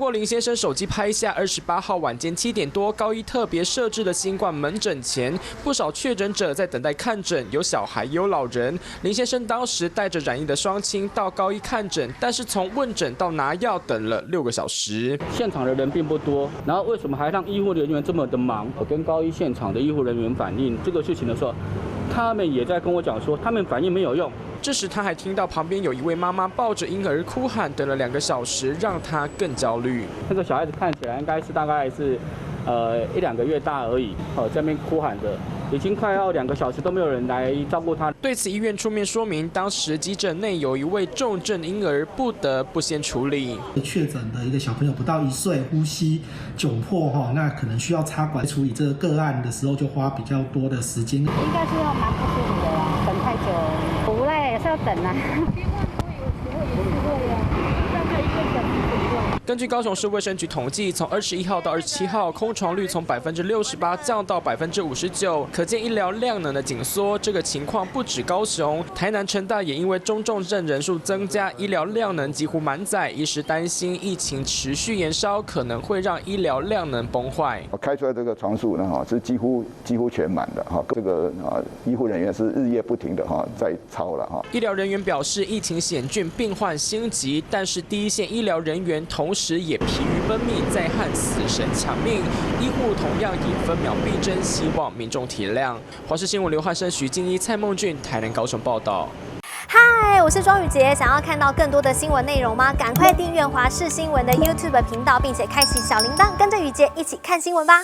過林先生手機拍下，28號晚間7點多，高醫特別設置的新冠門診前，不少確診者在等待看診，有小孩也有老人。林先生當時帶着染疫的雙親到高醫看診，但是從問診到拿藥等了6個小時。現場的人並不多，然後為什麼還讓醫護人員這麼的忙？我跟高醫現場的醫護人員反映這個事情的時候，他們也在跟我講說，他們反應沒有用。這時他還聽到旁邊有一位媽媽抱着嬰兒哭喊，等了2個小時，讓他更焦慮。那個小孩子看起來應該是大概是，一兩個月大而已，哦，在那邊哭喊的，已經快要2個小時都沒有人來照顧他。對此，醫院出面說明，當時急診內有一位重症嬰兒，不得不先處理。確診的一個小朋友不到1歲，呼吸窘迫哈，那可能需要插管處理這個個案的時候，就花比較多的時間。應該是要蠻不舒服的啦，等太久，無奈也是要等啊。因為有時候也是會啊，大概1個小時左右。根據高雄市衛生局統計，從21號到27號，空床率從68%降到59%，可見醫療量能的緊縮。這個情況不止高雄，台南成大也因為中重症人數增加，醫療量能幾乎滿載，醫師擔心疫情持續延燒，可能會讓醫療量能崩壞。開出來這個床數呢，哈，是幾乎全滿的哈，這個啊醫護人員是日夜不停的哈在操了哈。醫療人員表示，疫情險峻，病患心急，但是第一線醫療人員同時也疲於奔命，在和死神搶命。醫護同樣也分秒必爭，希望民眾體諒。華視新聞劉漢生、徐靜一、蔡夢俊，台南高雄報道。嗨，我是莊宇傑，想要看到更多的新聞內容嗎？趕快訂閱華視新聞的 YouTube 頻道，並且開啟小鈴鐺，跟着宇傑一起看新聞吧。